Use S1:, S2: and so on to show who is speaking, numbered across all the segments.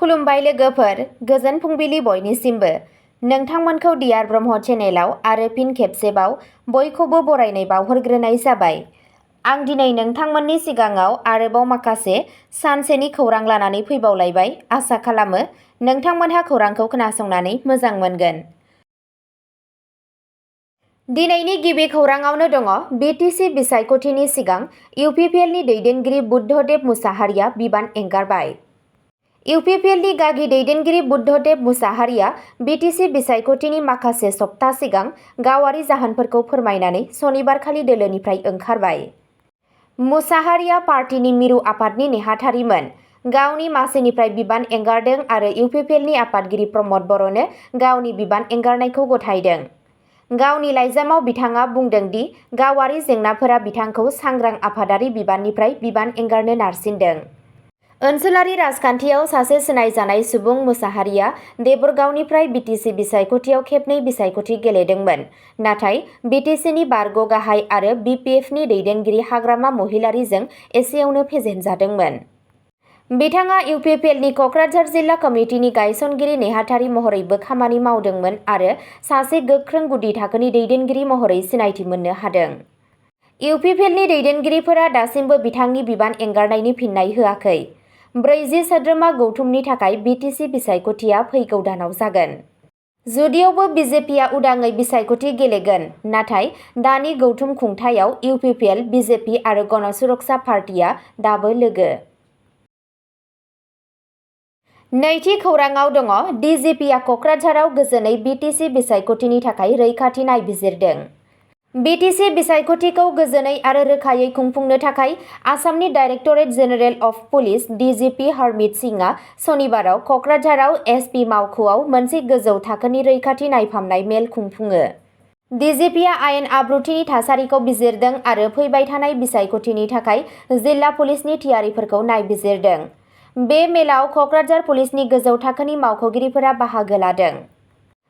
S1: खुलुमबाय लोगोफोर, गोजोन फुंबिलि बयनिसिमबो। नोंथांमोनखौ डियार ब्रह्म चेनेलाव आरो फिन खेबसेबाव बयखौबो बरायनाय बावहरग्रोनाय जाबाय। आं दिनै नोंथांमोननि सिगाङाव आरोबाव माखासे सानसेनि खौरां लानानै फैबावलायबाय। आसा खालामो नोंथांमोनहा खौरांखौ खोनासंनानै मोजां मोनगोन। दिनैनि गिबि खौराङावनो दङ बिटिसि बिसायख'थिनि सिगां इउपिपिएलनि दैदेनगिरि बुद्धदेब मुसाहारिया बिबान एंगारबाय। इउपिपिएलनि गागि दैदेनगिरि बुद्धदेब मुसाहारिया बिटिसि बिसायख'थिनि माखासे सप्ता सिगां गावारि जाहोनफोरखौ फोरमायनानै सनिबारखालि दोलोनिफ्राय ओंखारबाय। मुसाहारिया पार्टीनि मिरु आफादनि नेहाथारिमोन। गावनि मासिनिफ्राय बिबान एंगारदों आरो इउपिपिएलनि आफादगिरि प्रमद बर'नो गावनि बिबान एंगारनायखौ गथायदों। गावनि लाइजामाव बिथाङा बुंदों दि गावारि जेंनाफोरा बिथांखौ सांग्रां आफादारि बिबाननिफ्राय बिबान एंगारनो नारसिनदों। ओनसोलारि राजखान्थियाव सासे सिनायजानाय सुबुं, मुसाहारिया देबरगावनिफ्राय बिटिसि बिसायख'थियाव खेबनै बिसायख'थि गेलेदोंमोन, नाथाय बिटिसिनि बारग' गाहाय आरो बिपिएफनि दैदेनगिरि हाग्रामा महिलारीजों एसेयावनो फेजेनजादोंमोन। बिथाङा इउपिपिएलनि क'क्राझार जिल्ला कमिटिनि गायसनगिरि नेहाथारि महरैबो खामानि मावदोंमोन आरो सासे गोख्रों गुदि थाखोनि दैदेनगिरि महरै सिनायथि मोननो हादों। इउपिपिएलनि दैदेनगिरिफोरा दासिमबो बिथांनि बिबान एंगारनायनि फिननाय होआखै। 40 सोद्रोमा गौथुमनि थाखाय बिटिसि बिसायख'थिया फैगौ दानाव जागोन। जुदियावबो बिजेपिआ उदाङै बिसायख'थि गेलेगोन, नाथाय दानि गौथुम खुंथायाव इउपिपिएल, बिजेपि आरो गण सुरक्षा पार्टीआ दाबो लोगो। नैथि खौराङाव दङ डिजिपिआ क'क्राझाराव गोजोनै बिटिसि बिसायख'थिनि थाखाय रैखाथि नायबिजिरदों। बिटिसि बिसायख'थिखौ गोजोनै आरो रोखायै खुंफुंनो थाखाय आसामनि directorate general of police DGP Harmeet सिंहआ सनिबाराव क'क्राझाराव एसपि मावख'आव मोनसे गोजौ थाखोनि रैखाथि नायफामनाय मेल खुंफुङो। डिजिपिआ आयेन आब्रुथिनि थासारिखौ बिजिरदों आरो फैबाय थानाय बिसायख'थिनि थाखाय जिल्ला पुलिसनि थियारिफोरखौ नायबिजिरदों। बे मेलाव क'क्राझार पुलिसनि गोजौ थाखोनि मावख'गिरिफोरा बाहागो लादों।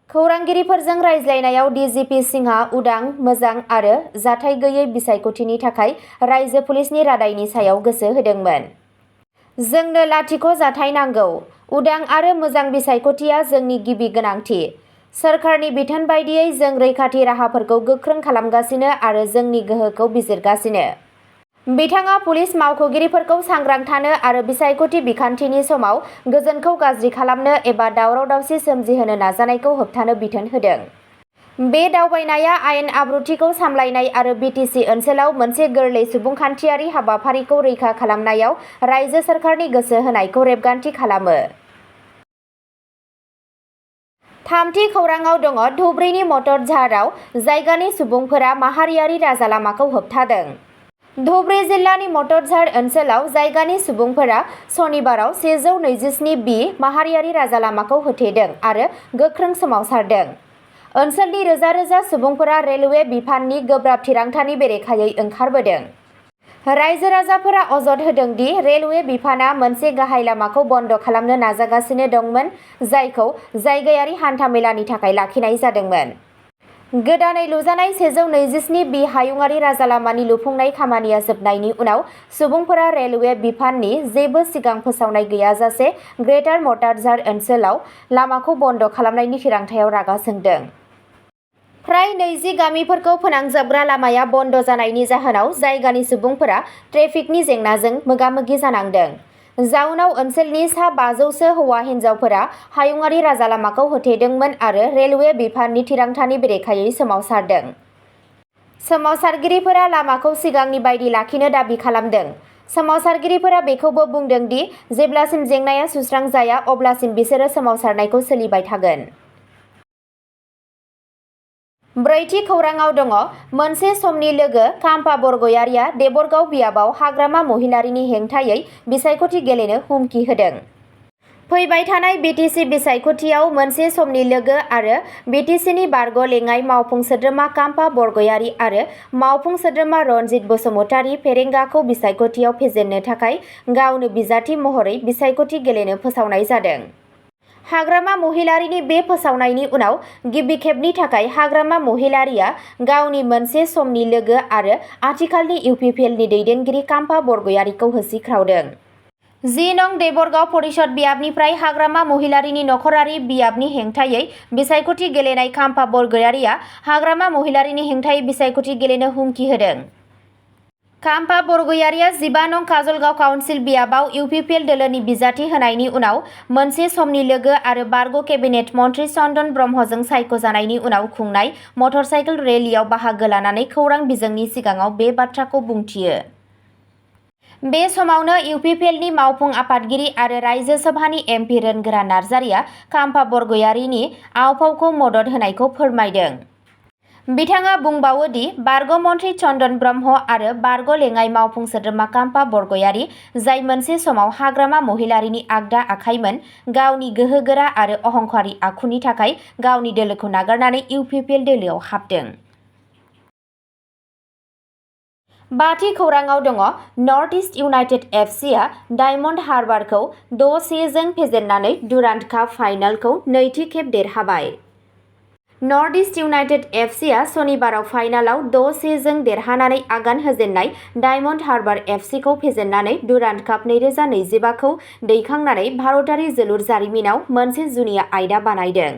S1: खौरांगिरिफोरजों रायज्लायनायाव डिजिपि सिंहआ उदां, मोजां आरो जाथाय गैयै बिसायख'थिनि थाखाय रायजो पुलिसनि रादायनि सायाव गोसो होदोंमोन। जोंनो लाथिख' जाथाय नांगौ। उदां आरो मोजां बिसायख'थिया जोंनि गिबि गोनांथि। सोरखारनि बिथोन बायदियै जों रैखाथि राहाफोरखौ गोख्रों खालामगासिनो आरो जोंनि गोहोखौ बिजिरगासिनो। बिथाङा पुलिस मावख'गिरिफोरखौ सांग्रां थानो आरो बिसायख'थि बिखान्थिनि समाव गोजोनखौ गाज्रि खालामनो एबा दावराव-दावसि सोमजिहोनो नाजानायखौ होबथानो बिथोन होदों। बे दावबायनाया आयेन आब्रुथिखौ सामलायनाय आरो बिटिसि ओनसोलाव मोनसे गोरलै सुबुंखान्थियारि हाबाफारिखौ रैखा खालामनायाव रायजो सोरखारनि गोसो होनायखौ रेबगान्थि खालामो। थामथि खौराङाव दङ धुबरीनि मटरझाराव जायगानि सुबुंफोरा माहारियारि राजालामाखौ होबथादों। धुबरी जिल्लानि मटरझार ओनसोलाव जायगानि सुबुंफोरा सनिबाराव 127 बि माहारियारि राजालामाखौ होथेदों आरो गोख्रों सोमावसारदों। ओनसोलनि रोजा रोजा सुबुंफोरा रेलवे बिफाननि गोब्राब थिरांथानि बेरेखायै ओंखारबोदों। रायजो-राजाफोरा अजद होदों दि रेलवे बिफानआ मोनसे गाहाय लामाखौ बन्द खालामनो नाजागासिनो दंमोन, जायखौ जायगायारि हान्था-मेलानि थाखाय लाखिनाय जादोंमोन। गोदानै लुजानाय 127 बि हायुंआरि राजालामानि लुफुंनाय खामानिया जोबनायनि उनाव सुबुंफोरा रेलवे बिफाननि जेबो सिगां फोसावनाय गैयाजासे ग्रेटार मटारझार ओनसोलाव लामाखौ बन्द खालामनायनि थिरांथायाव रागा जोंदों। फ्राय 20 गामिफोरखौ फोनांजाबग्रा लामाया बन्द जानायनि जाहोनाव जायगानि सुबुंफोरा ट्रेफिकनि जेंनाजों मोगा-मोगि जानांदों। जाउनाव ओनसोलनि सा 500 हौवा-हिन्जावफोरा हायुंआरि राजालामाखौ होथेदोंमोन आरो रेलवे बिफाननि थिरांथानि बेरेखायै सोमावसारदों। सोमावसारगिरिफोरा लामाखौ सिगांनि बायदि लाखिनो दाबि खालामदों। सोमावसारगिरिफोरा बेखौबो बुंदों दि जेब्लासिम जेंनाया सुस्रांजाया अब्लासिम बिसोरो सोमावसारनायखौ सोलिबाय थागोन। ब्रैथि खौराङाव दङ मोनसे समनि लोगो काम्पा बरग'यारिया देबरगाव बियाबाव हाग्रामा महिलारीनि हेंथायै बिसायख'थि गेलेनो हुमखि होदों। फैबाय थानाय बिटिसि बिसायख'थियाव मोनसे समनि लोगो आरो बिटिसिनि बारग' लेङाइ मावफुं सोद्रोमा काम्पा बरग'यारि आरो मावफुं सोद्रोमा रनजित बसुमतारी फेरेंगाखौ बिसायख'थियाव फेजेननो थाखाय गावनो बिजाथि महरै बिसायख'थि गेलेनो फोसावनाय जादों। हाग्रामा महिलारीनि बे फोसावनायनि उनाव गिबि खेबनि थाखाय हाग्रामा महिलारीया गावनि मोनसे समनि लोगो आरो आथिखालनि इउपिपिएलनि दैदेनगिरि काम्पा बरग'यारिखौ होसिख्रावदों। 10 नं देबरगाव परिषद बियाबनिफ्राय हाग्रामा महिलारिनि नखरारि बियाबनि हेंथायै बिसायख'थि गेलेनाय खाम्फा बरगयारिया हाग्रामा महिलारिनि हेंथायै बिसायख'थि गेलेनो हुमखि होदों। खाम्फा बरगयारिया 15 नं काजलगाव काउन्सिल बियाबाव इउपिपिएल दोलोनि बिजाथि होनायनि उनाव मोनसे समनि लोगो आरो बारग' केबिनेट मन्थ्रि चन्दन ब्रह्मजों सायख'जानायनि उनाव खुंनाय मटरसाइकेल रेलियाव बाहागो लानानै खौरां बिजोंनि सिगाङाव बे बाथ्राखौ बुंथियो। बे समावनो इउपिपिएलनि मावफुं आफादगिरि आरो रायजो सभानि एमपि रोनगोरा नार्जारिया खाम्फा बरगयारिनि आव-फावखौ मदद होनायखौ फोरमायदों। बिथाङा बुंबावो दि बारग' मन्थ्रि चन्दन ब्रह्म आरो बारग' लेङाइ मावफुं सोद्रोमा खाम्फा बरगयारि, जाय मोनसे समाव हाग्रामा महिलारिनि आगदा आखाइमोन, गावनि गोहोगोरा आरो अहंकारि आखुनि थाखाय गावनि दोलोखौ नागारनानै इउपिपिएल दोलोआव हाबदों। बाथि खौराङाव दङ नर्थ इस्ट इउनाइटेड एफसिआ डायमन्ड हार्बारखौ 6-1 जों फेजेननानै डुरान्ड काप फाइनालखौ नैथि खेब देरहाबाय। नर्थ इस्ट इउनाइटेड एफसिआ सनिबाराव फाइनालाव 6-1 जों देरहानानै आगान होजेननाय डायमन्ड हार्बार एफसिखौ फेजेननानै डुरान्ड काप 2025 खौ दैखांनानै भारतारि जोलुर जारिमिनाव मोनसे जुनिया आयदा बानायदों।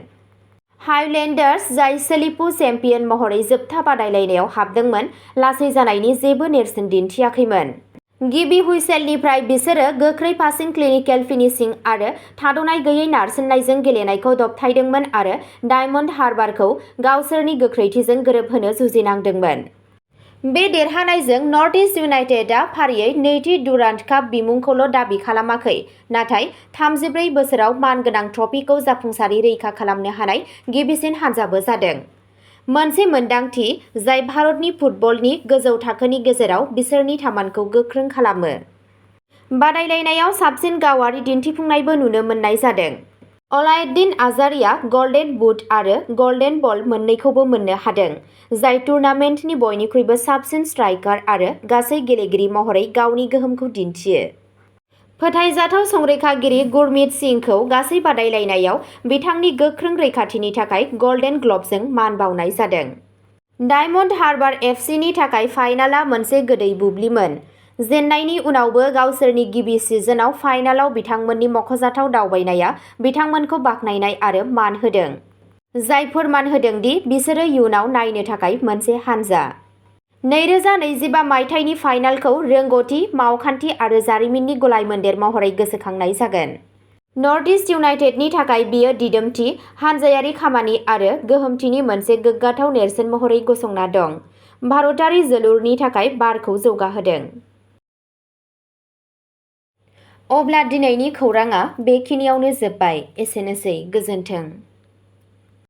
S1: हाइलेन्डार्स, जाय सोलिफु चेम्पियन महरै जोबथा बादायलायनायाव हाबदोंमोन, लासै जानायनि जेबो नेरसोन दिन्थियाखैमोन। गिबि हुइसेलनिफ्राय बिसोरो गोख्रै पासिं, क्लिनिकेल फिनिशिं आरो थाद'नाय गैयै नारसिननायजों गेलेनायखौ दबथायदोंमोन आरो डायमन्ड हार्बारखौ गावसोरनि गोख्रैथिजों गोरोबहोनो जुजिनांदोंमोन। बे देरहानायजों नर्थ इस्ट इउनाइटेडआ फारियै नैथि डुरान्ड काप बिमुंखौल' दाबि खालामाखै, नाथाय 34 बोसोराव मानगोनां ट्रफिखौ जाफुंसारै रैखा खालामनो हानाय गिबिसिन हानजाबो जादों। मोनसे मोनदांथि जाय भारतनि फुटबलनि गोजौ थाखोनि गेजेराव बिसोरनि थामानखौ गोख्रों खालामो। बादायलायनायाव साबसिन गावारि दिन्थिफुंनायबो नुनो मोननाय जादों। अलाउद्दिन आजारीआ गल्डेन बुट आरो गल्डेन बल मोन्नैखौबो मोननो हादों, जाय टुर्नामेन्टनि बयनिख्रुइबो साबसिन स्ट्राइकार आरो गासै गेलेगिरि महरै गावनि गोहोमखौ दिन्थियो। फोथायजाथाव संरैखागिरि गुरमीत सिंहखौ गासै बादायलायनायाव बिथांनि गोख्रों रैखाथिनि थाखाय गल्डेन ग्लबजों मान बावनाय जादों। डायमन्ड हार्बार एफसिनि थाखाय फाइनालआ मोनसे गोदै बुब्लिमोन। जेननायनि उनावबो गावसोरनि गिबि सिजनआव फाइनालाव बिथांमोननि मख'जाथाव दावबायनाया बिथांमोनखौ बाख्नायनाय आरो मान होदों, जाय फोरमान होदों दि बिसोरो इयुनाव नायनो थाखाय मोनसे हानजा। 2025 मायथाइनि फाइनालखौ रोंग'थि, मावखान्थि आरो जारिमिननि गलायमोन्देर महरै गोसोखांनाय जागोन। नर्थ इस्ट इउनाइटेडनि थाखाय बेयो दिदोमथि, हानजायारि खामानि आरो गोहोमथिनि मोनसे गोग्गाथाव नेरसोन महरै गसंना दं। भारतारि जोलुरनि थाखाय बारखौ जौगाहोदों। अब्ला दिनैनि खौरांआ बेखिनियावनो जोबबाय। एसेनोसै, गोजोन्थों।